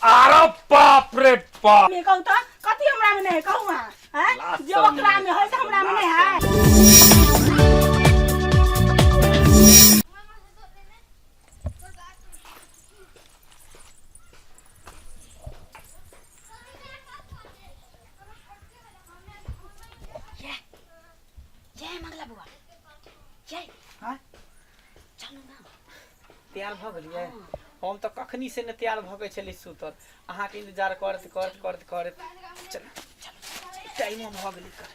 अरे बाप रे बाप। में कहू तऽ कथी हमरा में नहीं है कहू अहाँ हैं लाज जे शरम ओकरा नहीं में है से हमरा में नहीं है। जय मंगला बुआ जय। हाँ? चलू ना। तैयार भऽ गेलियै? हम तऽ कखनी से ने तैयार भऽ गेल छली सुतल, अहाँके इंतजार करैत करैत करैत करैत। चल, टाइमो भऽ गेलै। कर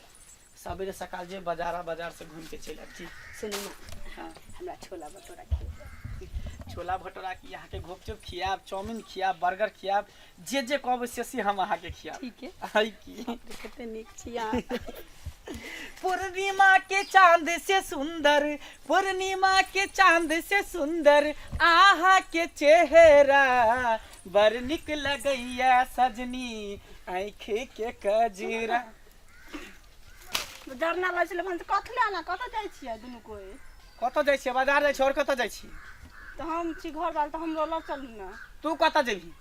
सबेरे सकाल जे बाजार, बाजार से घूमि के चलि आयब की? सुनू ना। हाँ। हमरा छोला भटूरा खिया। छोला भटूरा की, अहाँके घुपचुप खियाब, चाउमीन खियाब, बर्गर खियाब, जे जे कहबै से से हम अहाँके खियाब। ठीक है। है की? कते नीक छी अहाँ। पूर्णिमा के चांद से सुंदर, पूर्णिमा के चांद से सुंदर आहा के चेहरा, बड़ निक लगैया सजनी आँखि के कजरा। डरना लगै छलै भन, कथी लए आना? कतऽ जाइ छियै दुनू कोइ? कतऽ जाइ छियै? बाजार जाइ छियै, आओर कतऽ जाइ छियै? तऽ हम छी घर वाला, तऽ हमरो लऽ चलू ने। तू कतऽ जेबही?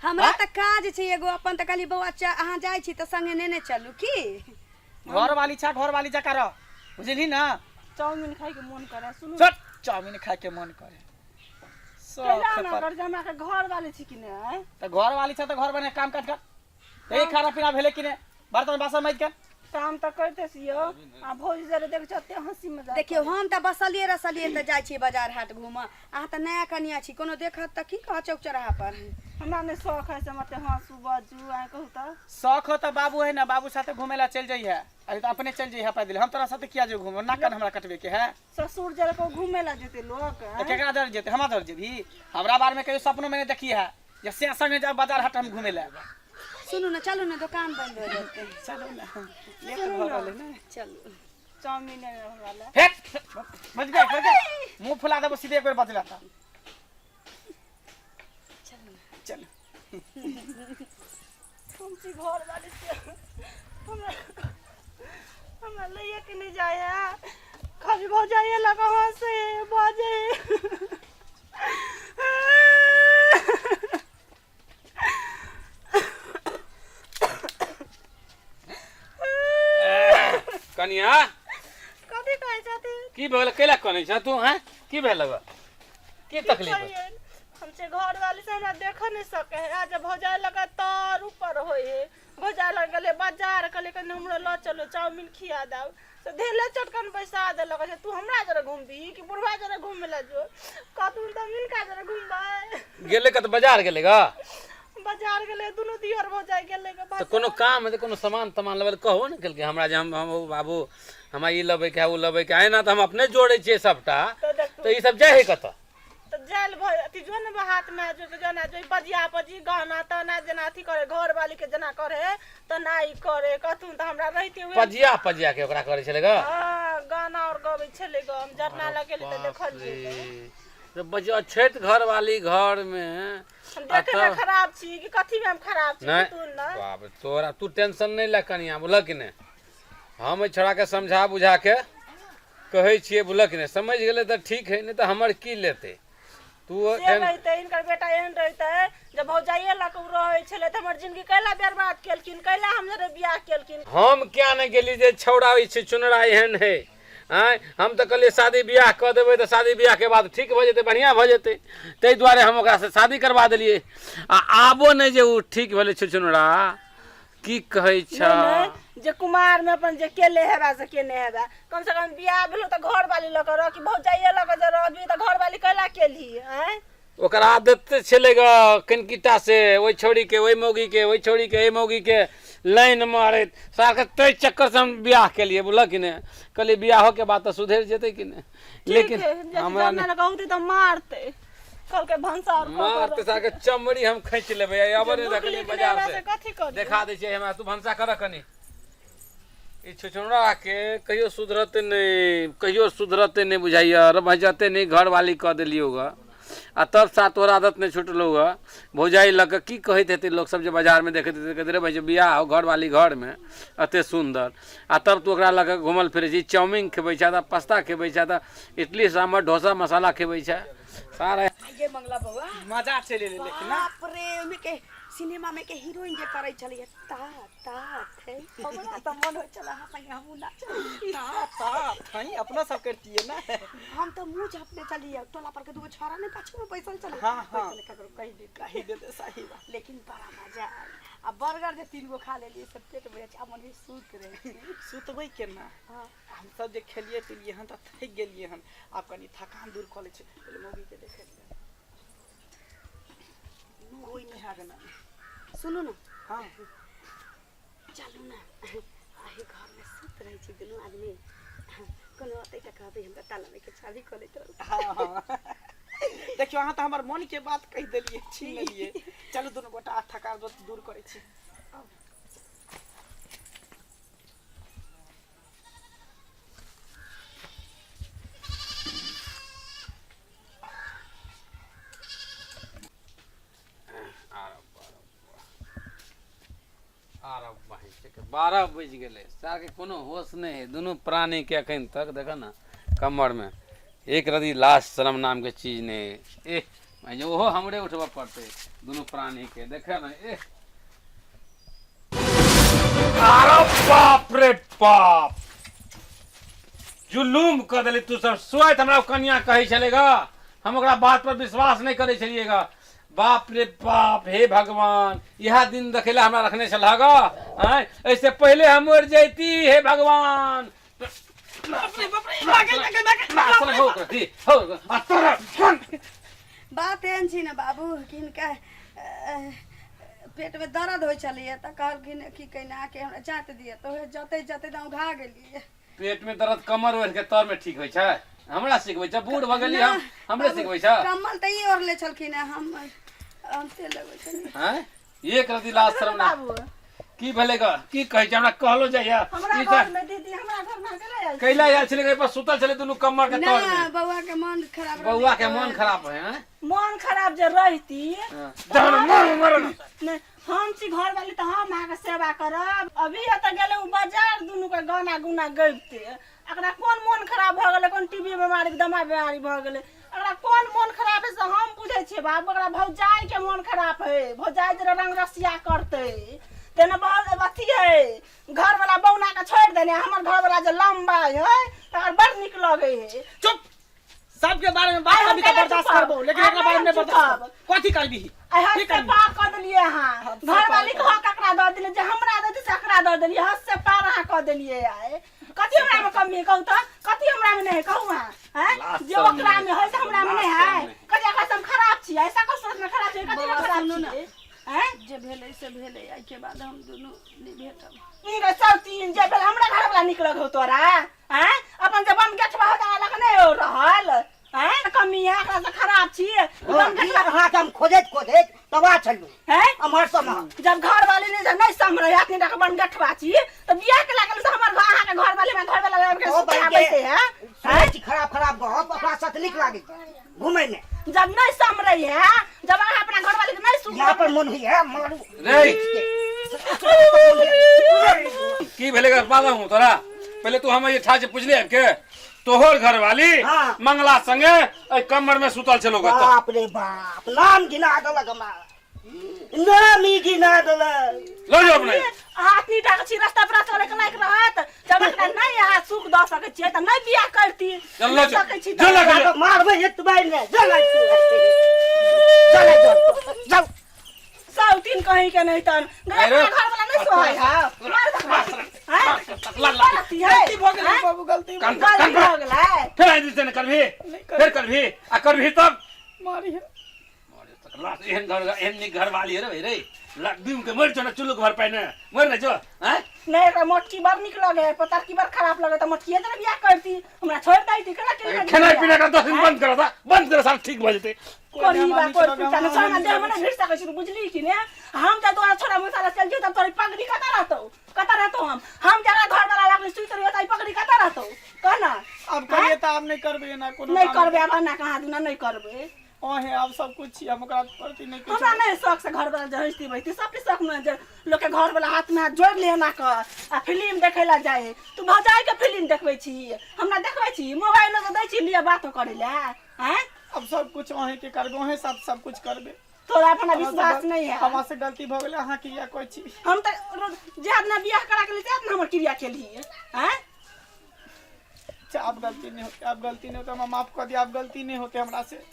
हमरा तऽ काज छै एगो अपन, तऽ कहली बौआ अहाँ जाइ छी तऽ संगे नेने चलू की। घर वाली छा, घर वाली जकाँ रह, बुझली ना? चाउमीन खाइके मोन करे, सुनू। चट, चाउमीन खाइके मन करे। कैला शौख ना पर कर जे हमरा के घर वाले छी कि नहि? तऽ घर वाली छा तऽ घर बने काम काज कर। ते खाना पीना भेलै कि नहि? बर्तन बासन माजि के। काम तऽ करिते छियौ, आ भौजी जरे देख छते हंसी मजाक। देखियौ, हम तऽ बसलियै रसलियै तऽ जाइ छियै बाजार हाट घूमऽ, अहाँ तऽ नया कनिया छी, कोनो देखत तऽ की कहत चौक चौराहा पर? हमरा नहि शौख है से मते हंसू बाजू, आइ कहू तऽ। शौख हो तऽ बाबू है ना, बाबू साथे घूमे ला चलि जइहे, अरे तऽ अपने चलि जइहे पैदल, हम तोरा साथे किया जो घूमो? नाक कान हमरा कटबे के है? ससुर जरे को घूमे ला जेते लोक? तऽ केकरा दर जेते? हमरा दर जेबही? हमरा बारे में कहियो सपनो में नहीं देखी है जे से संगे जाब बाजार हाट हम घूमे ला। सुनू ने, चलू ने, दोकान बंद हो जेतै। चलू ने, लेट भऽ गेलै ने। चलू। चाउमीन हमरा ला। हे बजबे बजबे, मुंह फुला देबो सीधे एक बेर बजला तऽ। चलू ने। चल। हम छी घर वाली से हमरा हमरा लैए के नहीं जाए है, खाली भौजाइए लगा हंसे बाजे। कनिया। कथी कहै छथिन? की भेल? कैला कनै छ तू? हैं, की भेल? की तकलीफ? कहियनि, हम से घर वाली से हमरा देख नहीं सके है, आज भौजाई लगा तार ऊपर होय है। भौजाई लग गेलै बाजार, कहले कनि हमरो लऽ चलो, चाउमीन खिया दाव, से धेले चटकन बैसा देलक जे तू हमरा जरे घुमबी कि बुढ़वा जरे घूमे ला जो? कहतुन तऽ हम हिनका जरे घुमबै। गेलै कत? बाजार गेलै ग? बाजार गेलै, दुनू दियर भौजाई गेलै ग। तऽ बाजार। कोनो काम हेतै, कोनो सामान तामान लेबै लए, कहबो ने केलकै हमरा जे हम ओ बाबू हमरा ई लेबै के है, ओ लेबै के है। एना तऽ हम अपने जोड़ै छियै सबटा। तऽ देखू। तऽ ई सब जाइ है कतऽ? तऽ जायल भऽ अथी जो ने हाथ में जो जो ना जो बजिया बजी गहना तहना जेना अथी करे, घर वाली के जेना करे तना ई करे। कहथुन तऽ हमरा रहिते हुए। पजिया पजिया के ओकरा करै छलै ग? हाँ, गाना और गबै छलै ग, हम जरना लगेली तऽ देखलियै ग। रे बजिया छठि घर वाली घर में हम देखे में खराब छी कि कथी में हम खराब छी? नहि। तू ना। बाप रे, तोरा तू टेंशन नहि ले कनिया, बुझलक कि नहि? हम एहि छोड़ा के समझा बुझा के कहै छियै, बुझलक कि नहि? समझ गेलै तऽ ठीक है, नहि तऽ हमर की लेतै तू? से रहितै, हिनकर बेटा एहन रहितै जे भौजाइए लऽ कऽ ओ रहै छलै तऽ हमर जिंदगी कैला बर्बाद केलखिन? कैला हम जरे बियाह केलखिन? हम किया नहि गेली जे छौड़ा ई छै चुनरा एहन है? आँय, हम तऽ कहलियै शादी बियाह कऽ देबै तऽ शादी बियाहके बाद ठीक भऽ जेतै, बढ़िआँ भऽ जेतै, ताहि दुआरे हम ओकरासँ शादी करबा देलियै, आ आबो नहि जे ओ ठीक भेलै छुछुनरा, की कहै छ? नहि नहि, जे कुमार में अपन जे केले हेबा से केने हेबा, कम से कम बियाह भेलो तऽ घर वाली लऽ कऽ रह कि भौजाइए लऽ कऽ जे रहबी तऽ घर वाली कैला केलही? आँय। ओकर आदत छलै ग कनिकीटा से ओहि छौड़ीके, ओहि मौगीके, ओहि छौड़ीके, एहि मौगीके लाइन मारैत सारके, ताहि चक्करसँ हम बियाह केलियै, बुझलक कि नहि? कहलियै बियाहोके बाद तऽ सुधरि जेतै कि नहि, लेकिन हमरा नहि कहू तऽ मारतै, कहलकै भनसा और मारतै, सारके चमड़ी हम खींच लेबै। अबर नहि देखलियै बाजार से कथी करी? देखा दै छियै हमरा, तू भनसा कर कनि। ई छुछुनरा के कहियो सुधरते नहि, कहियो सुधरते नहि बुझाइए। रे भाइ, जते नहि घरवाली कऽ देलियौ ग, आ तब सा तोहर आदत नहि छुटलौ ग। भौजाइ लऽ कऽ की कहैत हेतै लोकसभ जे बाजारमे देखैत हेतै? कहैत रे भाइ, जे बियाह हो घरवाली घरमे एते सुन्दर, आ तब तू ओकरा लऽ कऽ घुमल फिरै छी, चाउमिन खेबै छह तऽ पास्ता खेबै छह तऽ इडली सांभर डोसा मसाला खेबै छह सारा। ये मंगला बौआ मजा चलि एलै लेकिन ना बाप रे ओहिमे के सिनेमा में के हीरोइन जे करै छलै ता ता थे हमरा तऽ मन होइ छलै अहाँ संगे हमहूँ नाचब ता ता थई अपना सब करतिए ना हम तऽ मुँह झपने छलियै टोला पर के दूगो छौड़ा नहि पाछू में बैसल छलै हाँ, हाँ। बैसल ककरो कहि दे कहि देते सही बात लेकिन बड़ा मजा आयल आ बर्गर जे 3 गो खा लेलियै से पेट भरि छै आ मन होइ सुति रहै सुतबै केना हाँ हम सब जे खेलिए पिलिए हन तऽ थकि गेलिए हन आब कनि थकान दूर कऽ लै छी पहिले मौगी के देखै लिअ कोई नहीं है ना सुनू ने हाँ चलू ने एहि घरमे सुत रहै छी दुनू आदमी कोनो अतै तऽ कहबै हमरा तालामे के चाभी खोलैत रहू हाँ हाँ देखियौ अहाँ तऽ हमर मन के बात कहि देलियै छीन लेलियै चलू दुनू गोटा थकान दूर करै छी 12 बजि गेलै सारके कोनो होश नहि है दुनू प्राणीके एखन तक देख ने कमरमे एक रति लाज शरम नामके चीज नहि है एह भाई ओहो हमरे उठबऽ पड़तै दुनू प्राणीके देखे ने एह अरे बाप रे बाप जुलूम कऽ देली तू सब सोइत हमरा कनिया कहै छलै ग हम ओकरा बात पर विश्वास नहि करै छलियै ग बाप रे बाप हे भगवान इएह दिन देखै लए हमरा रखने छलह ग आँय एहिसँ पहिले हम मरि जैती हे भगवान हो हो आ तोरा बात एहन छै ने बाबू कि हिनका पेटमे दर्द होइ छलैए तऽ कहलखिन कि केना के हमरा जाँत दिअ तऽ उएह जतै जतै तऽ औंघा गेलियै पेट में दर्द कमर ओढ़ के तर में ठीक होइ छै हमरा सिखबै छै बूढ़ भऽ गेलियै हम हमरे बाबू, सिखबै छै कम्बल तऽ ई ओढ़ले छलखिन हेँ हम हम तेल लगबै छलियै आँय एक रति लाज शरम ना बाबू की भेलै ग की कहै छै हमरा कहलो जाइया हमरा ई घर में दीदी हमरा घर में अकेले आयल कैला आयल छलै एहि पर सुतल छलै दुनू कमर के तर ना में बौआ के मन खराब रहलै बौआ के मन खराब है आँय? मन खराब जे रहती जहन मन मरन नहि हम छी घर वाली तऽ हम अहाँके सेवा करब अभी एतऽ गेलै ओ बाजार दुनू के गाना गुना गबिते एकरा कोन मोन खराब भऽ गेलै कोन टीबी बेमारी दमा बेमारी भऽ गेलै एकरा कोन मोन खराब है से हम बुझै छियै बाबू एकरा भौजाई के मोन खराब है भौजाई जरा रंग रसिया करतै तेना बहुत अथी है घर वाला बौना के छोड़ि देने हमर घर वाला जे लम्बा है तकर बड़ नीक लगै है चुप सबके बारे में बात आइ हम अभी तक केना बर्दाश्त चुप करबो लेकिन आइ एकरा बारे में हम नहीं बर्दाश्त चुप करबो कथी करबी आइ हद की से करबी पार कऽ देलियै अहाँ हद से घर पार वाली के कऽ हक ककरा दऽ देलियै जे हमरा दऽ देलियै से एकरा दऽ देलियै हद से पार अहाँ कऽ देलियै आइ कथी हमरा में कमी है कहू तऽ कथी हमरा में नहीं है कहू अहाँ हैं लाज जे शरम ओकरा नहीं में है से हमरा में लाज नहीं शरम है नहीं। कथी एकरा से हम खराब छियै ऐसा कौन सूरत में खराब छियै कथी में बौआ, खराब सुनू ने। छियै हैं जे भेलै से भेलै एहिके बाद हम दुनू नहि भेटब ई गे सब तीन जे भेल हमरा घर वाला निक लगौ तोरा हैं अपन जे बम गेठवा हो तोरा लग नहीं हो रहल हैं कमी है एकरा से खराब छी बम गेठवा अहाँके हम खोजैत खोजैत तबाह छलहुँ हैं अमर सब जब घर वाले ने नहीं समरे अखनी तक बन गठवा छी तो बियाह के लागल से हमर घर अहाँ के घर वाले में घर वाला के ओ सुता बहिन के बैसे है सुनै छी खराब खराब गप ओकरा साथ नीक लागै घुमै मे जब नहीं समरे है जब अहाँ अपना घर वाले के नहीं सुन यहाँ पर मन होइए मारू रे की भेलै गर बाबा हूँ तोरा पहिले तू हम ये ठा से पुछले आबि के तोहर घरवाली हाँ। मंगला संगे एहि कमर में सुतल छलो ग बाप रे बाप नाम गिना देलक हमरा नाम ही गिना देलक लऽ जाओ अपने अहाँ अतनी टा के छी रास्ता पर चले के लायक रहत जब एकरा नहीं अहाँ सुख दऽ सकै छियै तऽ नहीं बियाह करती चल लऽ नहि जाओ। सकै छी चल लऽ तऽ जाओ। मारबै एतबे ने चल चल चल सब तीन कहीं के नहीं तन अरे। घर वाला नहीं सोहै है मार हैं गलती है गलती भऽ गेलै बाबू गलती कान गलती कान भऽ गेलै फेर आइ दिस ने करबी फेर करबी आ करबी तब मारी है लास्ट एहन घर एहन नीक घरवाली है रे भाई रे बीम के मर जो ना चुल्लू के भर पाइने मर ना जो हैं नहीं एकरा मोटकी बड़ नीक लगे है पतरकी बड़ खराब लगे तऽ मोटकीए तऽ बियाह करती हमरा छोड़ि दैती केना केना खेनाइ पिनाइ का 10 दिन बंद कर दा बंद कर साल ठीक भऽ जेतै कोनी बा कोई पिता ने छोड़ा देह में नहीं भिड़ सकै छी बुझली कि ने हम तऽ तोरा छोड़ा मसाला चल जेतौ तोरी पगड़ी कतऽ रहतौ कतऽ रहतौ हम जरा घर वाला लागल सुति रहियो तऽ पगड़ी कतऽ रहतौ कह ना अब करिए तऽ आब नहि करबै एना कोनो नहीं काम। करबै आब एना कहाँ दिना नहीं करबै अहें आब सब कुछ छी हम ओकरा प्रति नहि किछु हमरा नहीं शौक से घर वाला जहस्ती बहती सबके शौक में जे लोक के घर वाला हाथ में हाथ जोड़ ले एना कऽ आ फिल्म देखै ला जाए तू भौजाई के फिल्म देखबै छी हमरा देखबै छी मोबाइलो तऽ दै छी लिअ बातो करै लए आँय अब सब कुछ अहीं के करबे, अहीं साथ सब कुछ करबे। तोरा अपना विश्वास नहीं है। हमरा से गलती भऽ गेलै, अहाँ किया कहै छी? हम तऽ रोज जे आदमी बियाह करा के ले जात ना, हमर क्रिया केलही हैं। अच्छा, आब गलती नहीं होते, आब गलती नहीं होते, हमरा माफ कऽ दिया, आब गलती नहीं होते, हमरा से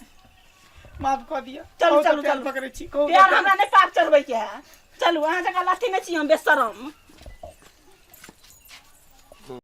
माफ कऽ दिया। चलू, कहू तऽ चलू, पैर चलू। पकड़ै छी, कहू तऽ प्यार हमरा नहीं पाप चढ़बै के है। चलू, अहाँ जकाँ लाठी नहीं छी हम बेशरम।